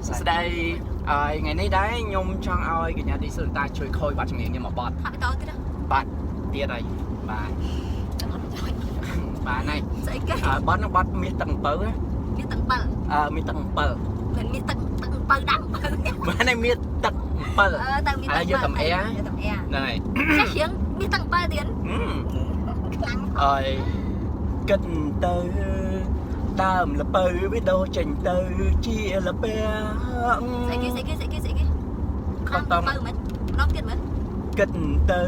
សួស្តីហើយថ្ងៃនេះដែរខ្ញុំចង់ឲ្យកញ្ញាឌីសុនតាជួយខូចបទចម្រៀងខ្ញុំមួយបទ ថតវីដេអូទៀតហ៎ បាទទៀតហើយបាទ ចាំអត់ចុច បាទហើយ ស្អីគេ អើបទនោះបទមាសទឹកអំពៅណា មាសទឹកអំពិល អើមាសទឹកអំពិល មិនមាសទឹកទឹកអំពៅដាំអំពៅ បាទនេះមាសទឹកអំពិល អឺទៅមាសទឹក ឥឡូវយកតំអែ យកតំអែ ហ្នឹងហើយ ចេះរៀងមាសទឹកអំពិលទៀត ហឹម ខ្លាំង អើយគិតទៅដើមល្ពៅវាដូរចេញទៅជាល្ពាង ស្អីគេស្អីគេស្អីគេស្អីគេ ខំត អំពៅមិនម្ដងទៀតមើល គិតទៅ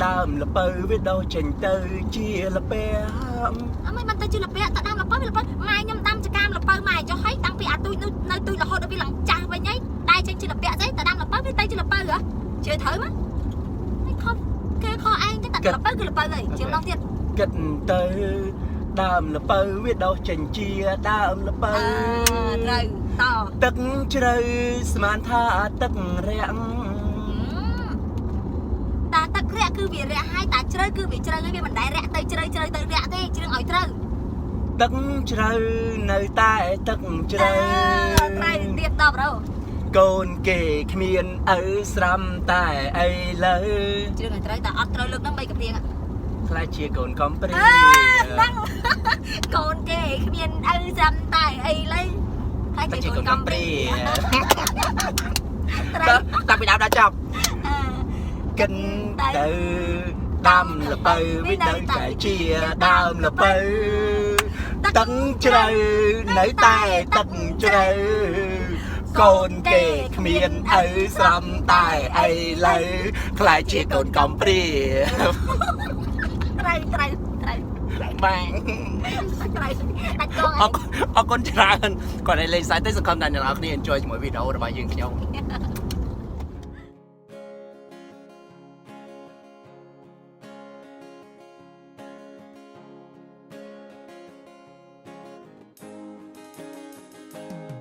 ដើមល្ពៅវាដូរចេញទៅជាល្ពាង អត់មិនបានទៅជាលពាក់តដាំលពៅវាលពៅម៉ែខ្ញុំដាំចកាមលពៅម៉ែចុះហើយតាំងពីអាទូចនោះនៅទូចរហូតដល់វាឡើងចាស់វិញហើយតែចេញជាលពាក់ស្អីតដាំលពៅវាទៅជាលពៅហ៎ជឿត្រូវមកមិនខំគេខឯងទេតែលពៅគឺលពៅហើយជាម្ដងទៀត គិតទៅដើមល្ពៅវាដូរចេញជាដើមល្ពៅ អឺត្រូវត ទឹកជ្រៅស្មានថាទឹករាក់ តាទឹករាក់គឺវារាក់ហើយតាជ្រៅគឺវាជ្រៅហើយវាមិនដែលរាក់ទៅជ្រៅជ្រៅទៅរាក់ទេជ្រឿងឲ្យត្រូវ ទឹកជ្រៅនៅតែទឹកជ្រៅ ត្រូវទៀតតប្រូ កូនគេគ្មានឪស្រាំតែអីលើ ជ្រឿងឲ្យត្រូវតែអត់ត្រូវលើកហ្នឹងបីកាព្រៀង ខ្លាចជាកូនកំព្រា អឺហ្នឹងកូនគេគ្មានឪស្រាំតែអីលើហើយ តែ ជា ជាកូនកំព្ កូនកំព្រា រា ត្រូវ តាំងពីដើមដល់ចប់កិនទៅដាំល្ពៅវានៅតែជាដើមល្ពៅទឹកជ្រៅនៅតែទឹកជ្រៅកូនគេគ្មានឪស្រំតែអីលើខ្លាចជាកូនកំព្រា ត្រូវត្រូវត្រូវ បាង ត្រូវដាច់កង អរគុណអរគុណច្រើនគាត់ឲ្យលេងសើចទេសង្ឃឹមថាអ្នកនរគ្នា enjoy ជាមួយវីដេអូរបស់យើងខ្ញុំ